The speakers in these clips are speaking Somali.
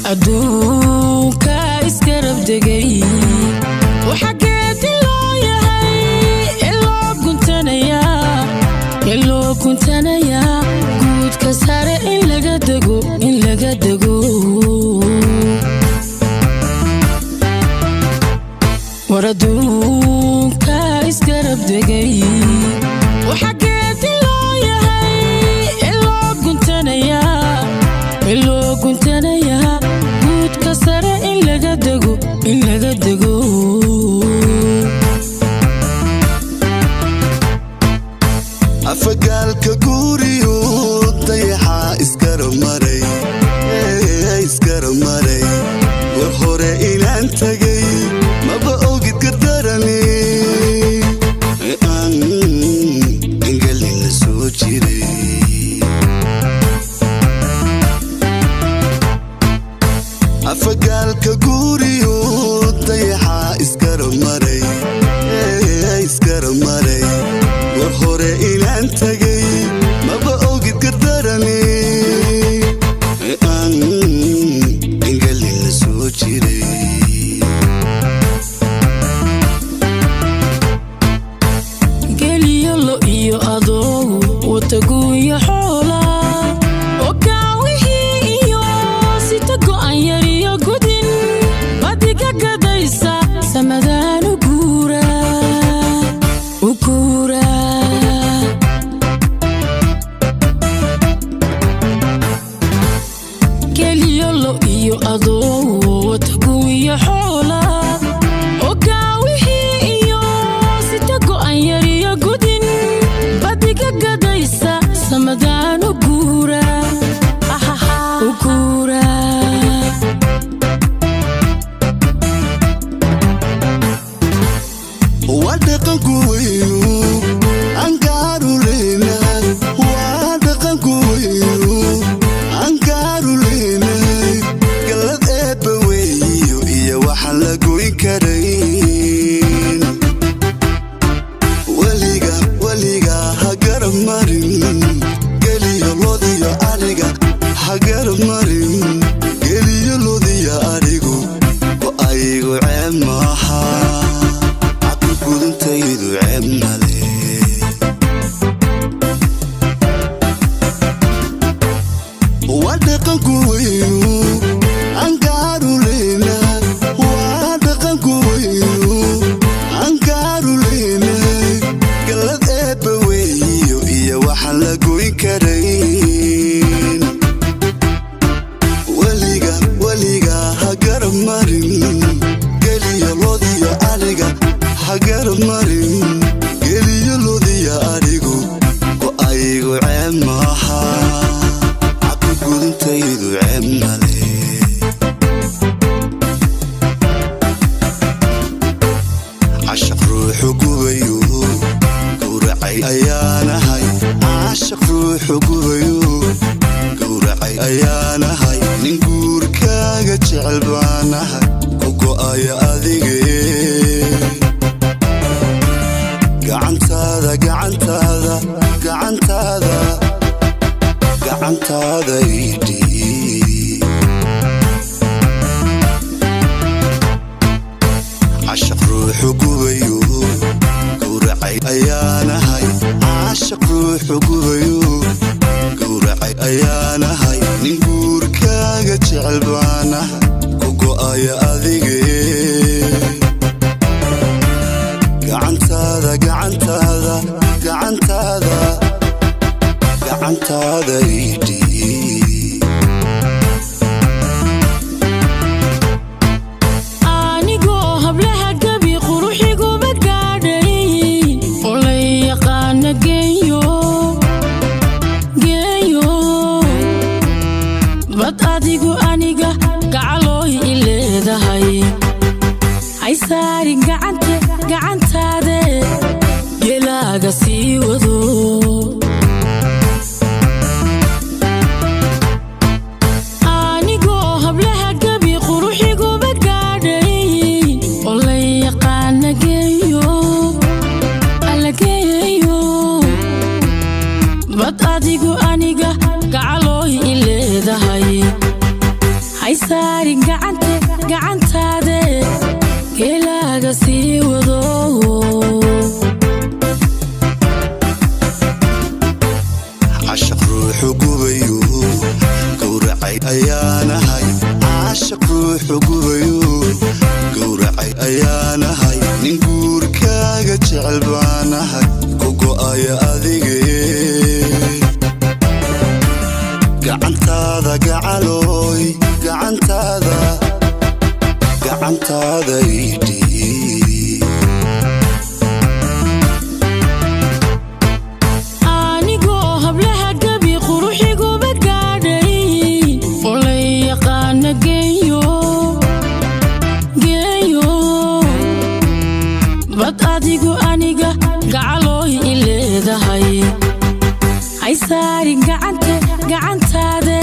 Adduunka iskarab degay, waxa geedi loo yahay ee loo guntanayaa, ee loo guntanayaa, guudka sare in laga dego, in laga dego. War adduunka iskarab degay, waxa geedi loo yahay ee loo guntanayaa, ee loo guntanayaa, guudka sare in laga dego, in laga dego. Afagaalka guuriyo dayaxa isgarab maray, isgarab maray. War hore inaan tagay maba ogid, gardarani aan engelina soo jiray. Afagaalka guuriyo dayaxa isgarab maray, isgarab maray. War hore inaan tagay maba ogid, gardarani aan engelina soo jiray. Geliyo lo iyo adoogu wataguuyo xoola oo kaawihii iyo sita go'an yar iyo gudin badiga gadaysa, samadaan u guura, u guura. Geliyo lo iyo adoogu wataguuyo xoola oo kaawihii iyo sita go'an yar iyo gudin badiga gadaysa, samadaan u guura, u guura. Waa dhaqanku weynu angaaru leenahay, waa dhaqanku weynu angaaru leenahay. Gallad eebba weeyo iyo waxaan la goyn karayn. Weliga, weliga ha garab marin geliyo lodiyo ariga, ha garab marin geliyo lodiyo arigu. Go-aygu ceeb maaha, gudantaydu ceeb male. Waa dhaqanku weynu angaaru leenahay, waa dhaqanku weynu angaaru leenahay. Gallad eebba weeyo iyo waxaan la goyn karayn. Weliga, weliga ha garab marin geliyo lodiyo ariga, ha garab marin geliyo lodiyo arigu. Go-aygu ceeb maaha, caqli gudantaydu ceeb male. Cashaq ruuxu gubayo gowracay ayaanahay, cashaq ruuxu gubayo gowracay ayaanahay. Nin guurkaaga jecel baanahay, ku go'aya adige. Gacantaada, gacantaada, gacantaada, gacantaada idhii. Cashaq ruuxu gubayo gowracay ayaanahay, cashaq ruuxu gubayo gowracay ayaanahay. Nin guurkaaga jecel baanahay, ku go'aya adige. Gacantaada, gacantaada, gacantaada, gacantaada idhii. Anigoo hablaha gabi quruxiguma gaadhay oo la yaqaana geeyo, geeyo, bad adigu aniga gacalooy i leedahay. Hay saarin gacante, gacantaade gelaaga sii wado. Anigoo hablaha gabi quruxiguma gaadhay oo la yaqaana geeyo, alla geeyo, bad adigu aniga gacalooy i leedahay. Haysaarin gacante, gacantaade, geelaaga sii wado. Cashaq ruuxu gubayo gowracay ayaanahay, caashaq ruuxu gubayo gowracay ayaanahay. Nin guurkaaga jecel baanahay, ku go'aya adige. Gacantaada gacalooy, gacantaada, gacantaada idhii. Anigoo hablaha gabi quruxiguba gaadhay oo lay yaqaana geeyo, geeyo bad, adigu aniga gacalooy i leedahay. Haysaarin gacante, gacantaade,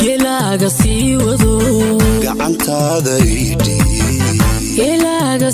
geelaaga sii wado. Gacantaada idhii. Geelaaga.